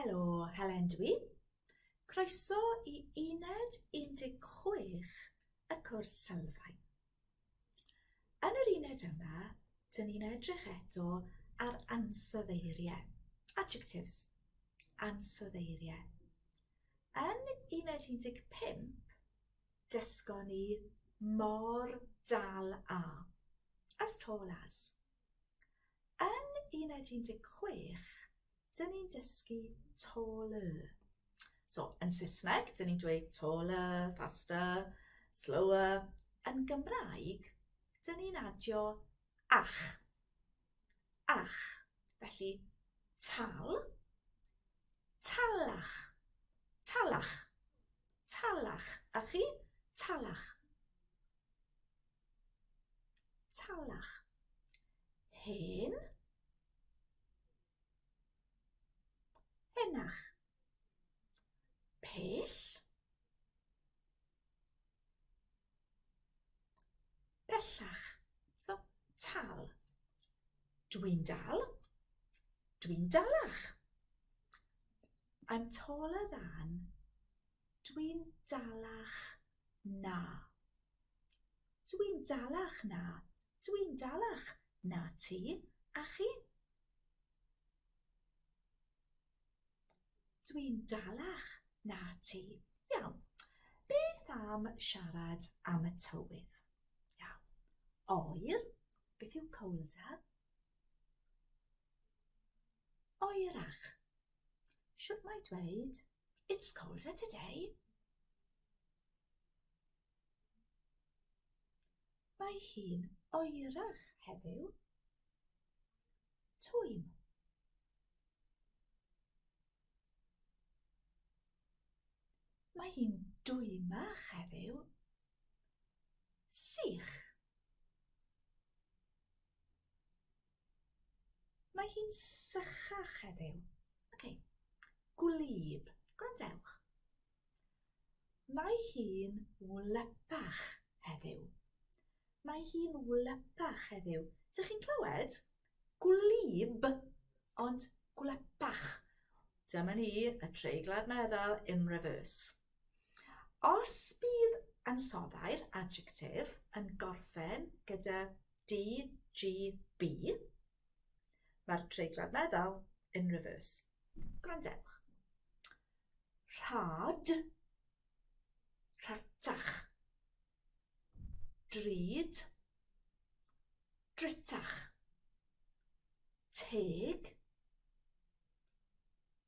Helo, Helen dwi. Croeso i uned 16 y cwrs sylfaen. Yn yr uned yma, dyn ni'n edrych eto ar ansoddeiriau, adjectives, ansoddeiriau. Yn uned 15, dysgon ni mor dal a, as tall as. Yn uned 16, dyn ni'n dysgu taller. So, yn Saesneg, dyn ni'n dweud taller, faster, slower. Yn Gymraeg, dyn ni'n adio ach. Ach. Felly, tal, talach, talach, talach. A chi? Talach. Talach. Hen. Henach. Pell. Pellach. So, tal. Dwi'n dal. Dwi'n dalach. I'm taller than. Dwi'n dalach na. Dwi'n dalach na. Dwi'n dalach na ti. A chi? Dwi'n dalach na ti. Iawn. Beth am siarad am y tywydd? Iawn. Oer. Beth yw colder? Oerach. Shwt mae dweud It's colder today? Mae hi'n oerach heddiw. Twym. Mae hi'n dwymach heddiw. Sych. Mae hi'n sychach heddiw. Ok. Gwlyb. Gwrandewch. Mae hi'n wlypach heddiw. Mae hi'n wlypach heddiw. Dych chi'n clywed? Gwlyb, ond gwlypach. Dyma ni, y treiglad meddal in reverse. Os bydd ansoddair, adjective, yn gorffen gyda D, G, B, mae'r treiglad meddal in reverse. Gwrandewch. Rhad, rhatach. Drud, drutach. Teg,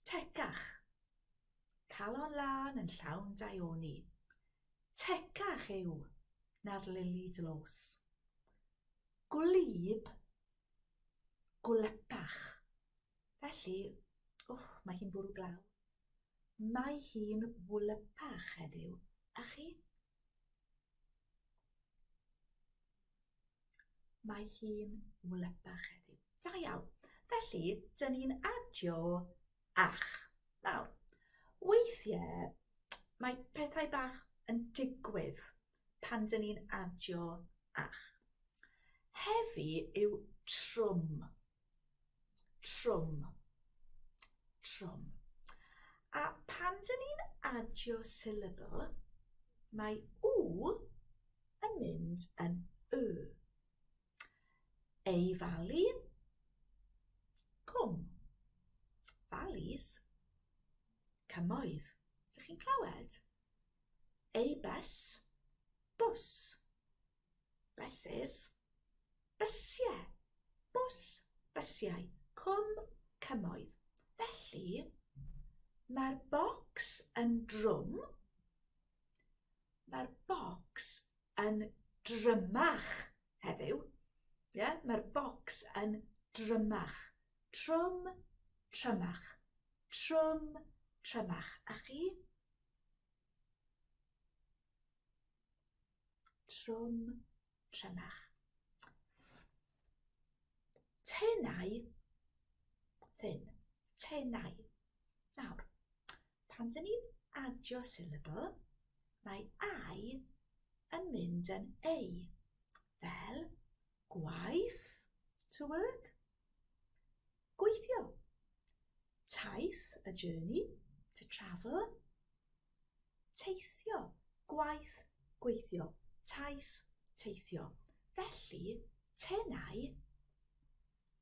tecach. Calon lân yn llawn daioni. Tecach yw na'r lili dlos. Gwlyb, gwlypach. Felly, oh, mae hi'n bwrw glaw. Mae hi'n wlypach heddiw, a chi? Mae hi'n wlypach heddiw. Da iawn. Felly, dyn ni'n adio ach. Nawr, weithiau mae pethau bach yn digwydd pan dyn ni'n adio ach. Heavy yw trwm. Trwm. Trwm. A pan dyn ni'n adio syllable, mae w yn mynd yn y. Ei falu, cwm. Valleys, cymoedd. Dych chi'n clywed? Ei bus, bws. Buses, bysiau, bws, bysiau, cwm, cymoedd. Felly, mae'r bocs yn drwm, mae'r bocs yn drymach heddiw. Yeah? Mae'r bocs yn drymach. Trwm, trymach. Trwm, trymach. A chi? Trwm, trymach. Tenau, thin, tenau. Nawr, pan dyn ni'n adio syllable, mae ai yn mynd yn ei, fel gwaith, to work, gweithio. Taith, a journey, to travel. Teithio, gwaith, gweithio. Taith, teithio. Felly, tenau,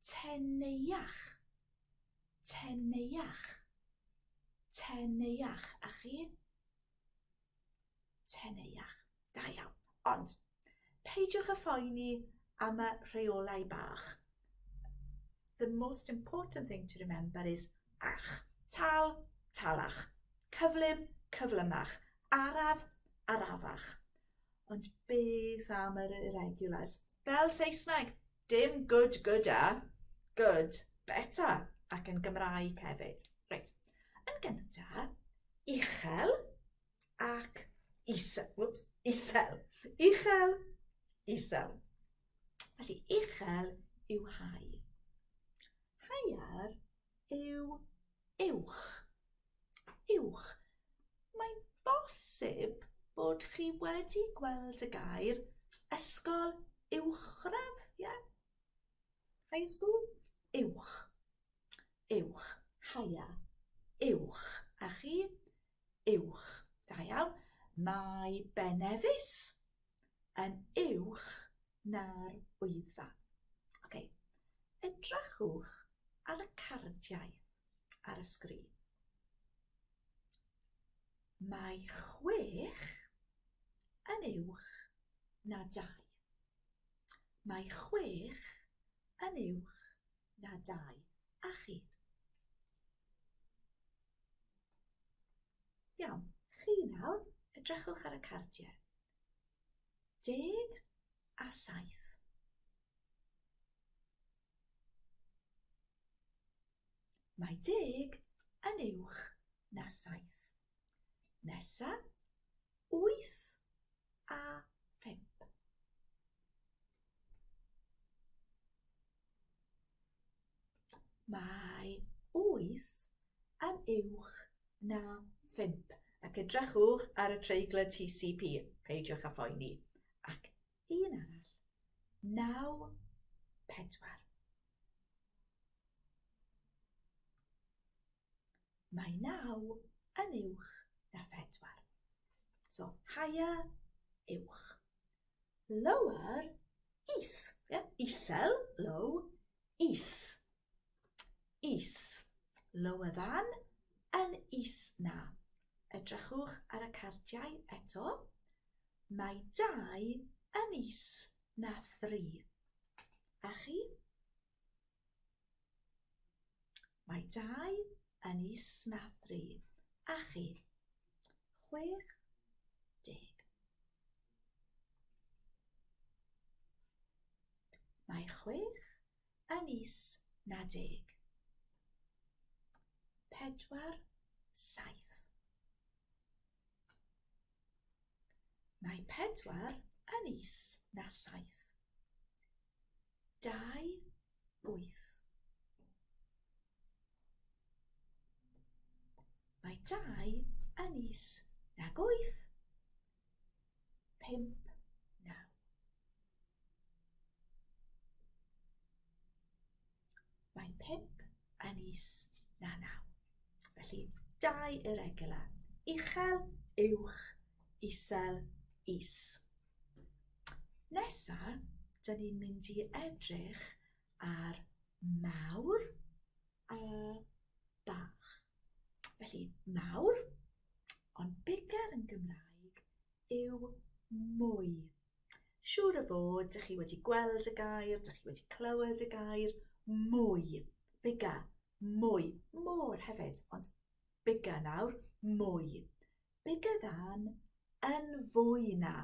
teneuach. Teneuach. Teneuach. A chi? Teneuach. Da iawn. Ond, peidiwch â phoeni am y rheolau bach. The most important thing to remember is ach. Tal, talach. Cyflym, cyflymach. Araf, arafach. Ond beth am yr irregulars? Fel Saesneg, dim good gyda, good better, ac yn Gymraeg hefyd. Reit, yn gyntaf, uchel ac isel. Whoops, isel. Uchel, isel. Felly, uchel yw high. Higher yw uwch. Uwch. Mae'n bosib bod chi wedi gweld y gair ysgol uwchradd, ie? Yeah? High school? Uwch. Uwch. Higher. Uwch. A chi? Uwch. Da iawn. Mae Benefis yn uwch na'r Wyddfa. Ok, edrychwch ar y cardiau ar y sgrin. Mae chwech yn uwch na dau. Mae chwech yn uwch na dau. A chi? Iawn, chi nawr, edrychwch ar y cardiau. 17. Mae deg yn uwch na saith. Nesa, wyth a phump. Mae wyth yn uwch na phump. Ac edrychwch ar y treiglad TCP, peidiwch â phoeni. Ac un arall, 9, 4. Mae 9 yn uwch na phedwar. So, higher, uwch. Lower, is. Yeah? Isel, low, is. Is. Lower than, yn is na. Edrychwch ar y cardiau eto. Mae dau yn is na thri. A chi? Mae dau yn is na thri. A chi? 60. Mae chwech yn is na deg. Pedwar, saith. Mae pedwar yn is na saith. Dau, wyth. Mae dau yn is nag wyth. Pump, naw. Mae pump yn is na naw. Felly, dau irregular. Uchel, uwch, isel, is. Nesa, dyn ni'n mynd i edrych ar mawr a bach. Felly, mawr, ond bigger yn Gymraeg yw mwy. Siŵr o fod, dych chi wedi gweld y gair, dych chi wedi clywed y gair, mwy. Bigger, mwy. More hefyd, ond bigger nawr, mwy. Bigger than, yn fwy na,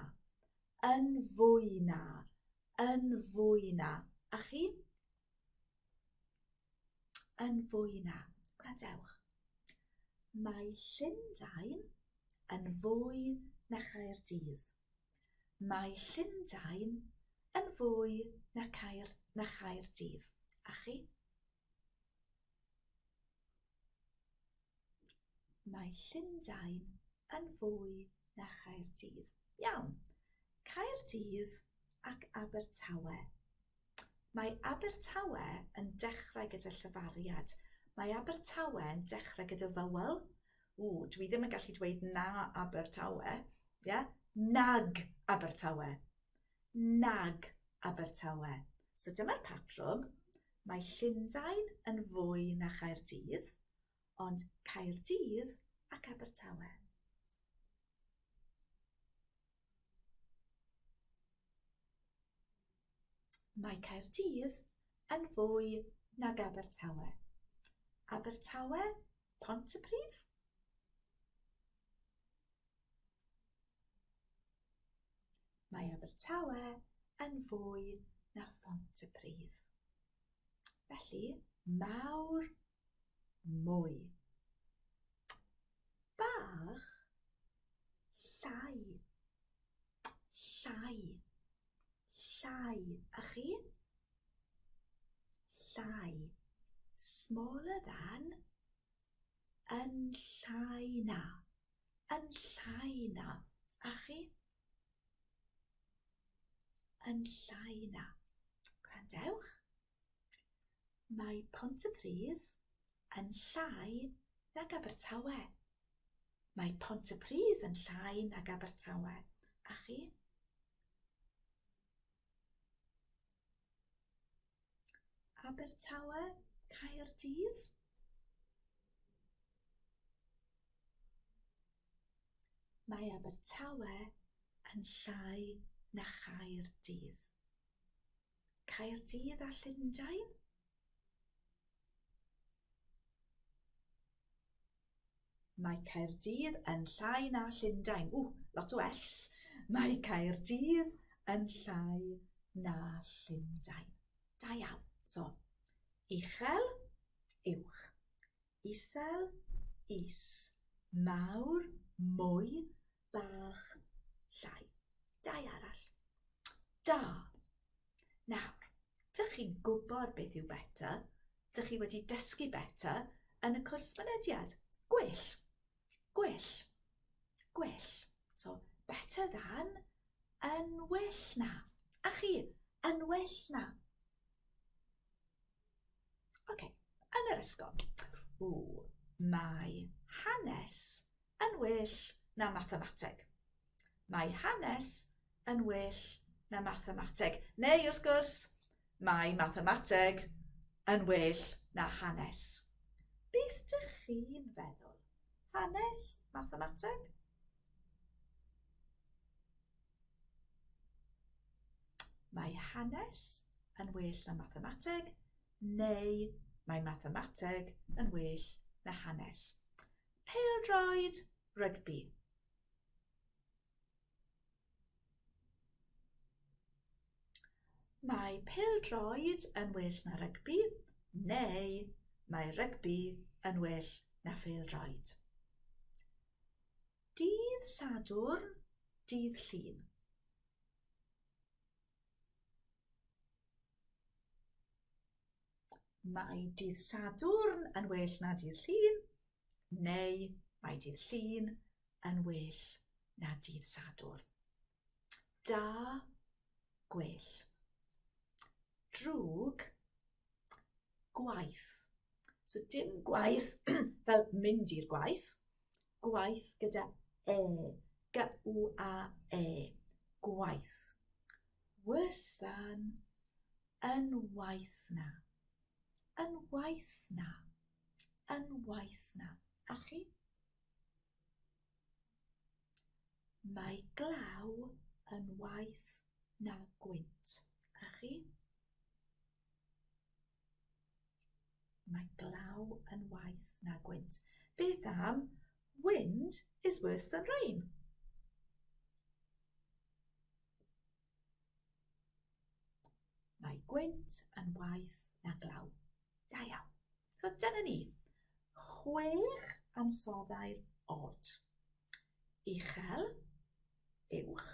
yn fwy na, yn fwy na. A chi? Yn fwy na. Gwrandewch. Mae Llundain yn fwy na Chaerdydd. Mae Llundain yn fwy na, Caer, na Chaerdydd. A chi? Mae Llundain yn fwy na Chaerdydd. Iawn. Caerdydd ac Abertawe. Mae Abertawe yn dechrau gyda llefariad. Mae Abertawe yn dechrau gyda vowel. Ww, dwi ddim yn gallu dweud na Abertawe. Yeah? Nag Abertawe. Nag Abertawe. So dyma'r patrwm. Mae Llundain yn fwy na Chaerdydd, ond Caerdydd ac Abertawe. Mae Caerdydd yn fwy nag Abertawe. Abertawe, Pontypridd? Mae Abertawe yn fwy na Phontypridd. Felly, mawr, mwy. Bach, llai. Llai. Llai. A chi? Llai. Smaller than. Yn llai na. Yn llai na. A chi? Yn llai na. Gwrandewch. Mae Pontypridd yn llai nag Abertawe. Mae Pontypridd yn llai nag Abertawe. A chi? Abertawe, Caerdydd? Mae Abertawe yn llai na Chaerdydd. Caerdydd a Llundain? Mae Caerdydd yn llai na Llundain. Ww, lot o L's. Mae Caerdydd yn llai na Llundain. Da iawn. So, uchel, uwch. Isel, is. Mawr, mwy, bach, llai. Dau arall. Da. Nawr, dych chi'n gwybod beth yw better. Dych chi wedi dysgu better yn y cwrs mynediad. Gwell. Gwell. Gwell. So, better than, yn well na. A chi, yn well na. Oce, okay. yn yr ysgol. Ww, mae hanes yn well na mathemateg. Mae hanes yn well na mathemateg. Neu, wrth gwrs, mae mathemateg yn well na hanes. Beth dych chi'n feddwl? Hanes? Mathemateg? Mae hanes yn well na mathemateg, neu mae mathemateg yn well na hanes. Pêl-droed, rygbi. Mae pêl-droed yn well na rygbi, neu mae rygbi yn well na phêl-droed. Dydd Sadwrn, dydd Llun. Mae dydd Sadwrn yn well na dydd Llun, neu mae dydd Llun yn well na dydd Sadwrn. Da, gwell. Drwg, gwaith. So dim gwaith fel mynd i'r gwaith, gwaith gyda e, G-W-A-E, gwaith. Worse than, yn waeth na, yn waeth na, yn waeth na. A chi? Mae glaw yn waeth na gwynt. A chi? Mae glaw yn waeth na gwynt. Beth am wind is worse than rain? Mae gwynt yn waeth na glaw. Da iawn. So dyna ni. Chwech ansoddair od. Uchel, uwch,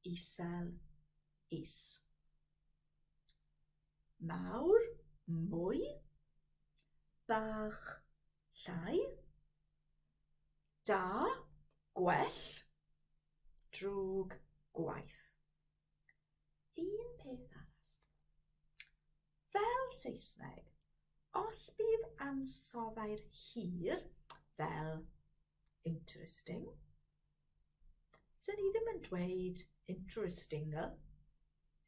isel, is. Mawr, mwy, bach, llai, da, gwell, drwg, gwaeth. Un peth arall. Fel Saesneg, Os bydd ansoddair hir, fel interesting, dyn ni ddim yn dweud interesting,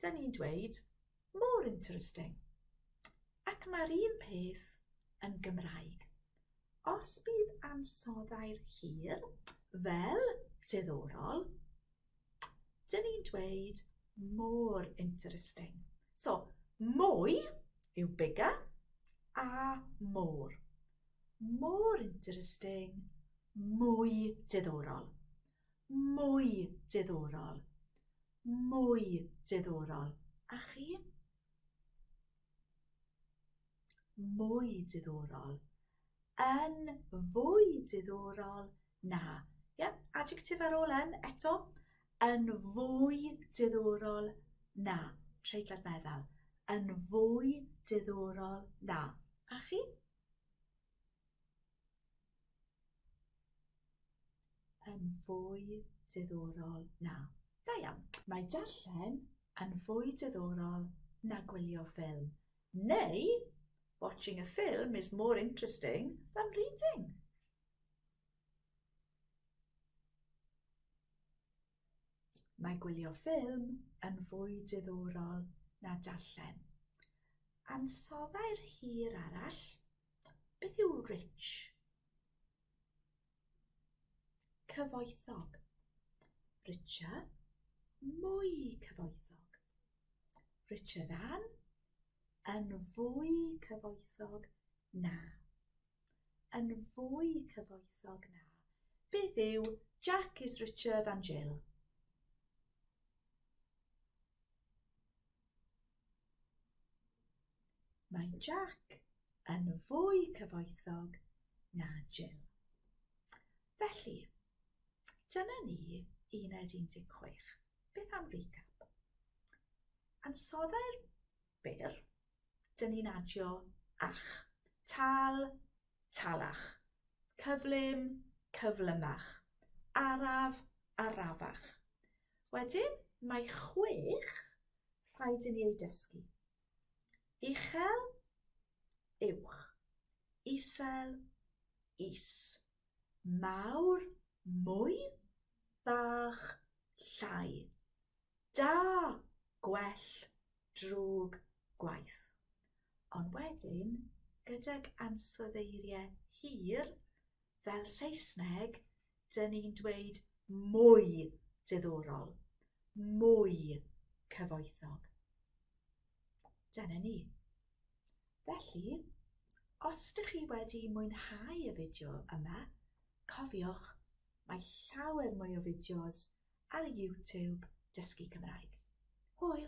dyn ni'n dweud more interesting. Ac mae'r un peth yn Gymraeg. Os bydd ansoddair hir, fel diddorol, dyn ni'n dweud more interesting. So, mwy yw bigger a more. More interesting, mwy diddorol. Mwy diddorol. Mwy diddorol. A chi? Mwy diddorol. Yn fwy diddorol na. Ie, adjective ar ôl yn eto. Yn fwy diddorol na. Treiglad meddal. Yn fwy diddorol na. A chi? Yn fwy diddorol na. Da iawn. Mae darllen yn fwy diddorol na gwylio ffilm. Neu, watching a film is more interesting than reading. Mae gwylio ffilm yn fwy diddorol na darllen. Ansoddair hir arall, beth yw rich? Cyfoethog. Richer, mwy cyfoethog. Richer than, yn fwy cyfoethog na. Yn fwy cyfoethog na. Beth yw Jack is richer than Jill? Mae Jack yn fwy cyfoethog na Jill. Felly, dyna ni uned 16. Beth am recap? Ansoddair byr, dyn ni'n adio ach. Tal, talach. Cyflym, cyflymach. Araf, arafach. Wedyn, mae chwech rhaid i ni ei dysgu. Uchel, uwch. Isel, is. Mawr, mwy. Bach, llai. Da, gwell, drwg, gwaeth. Ond wedyn, gydag ansoddeiriau hir, fel Saesneg, dyn ni'n dweud mwy diddorol, mwy cyfoethog. Dyna ni. Felly, os ydych chi wedi mwynhau y fideo yma, cofiwch, mae llawer mwy o fideos ar YouTube Dysgu Cymraeg. Hwyl!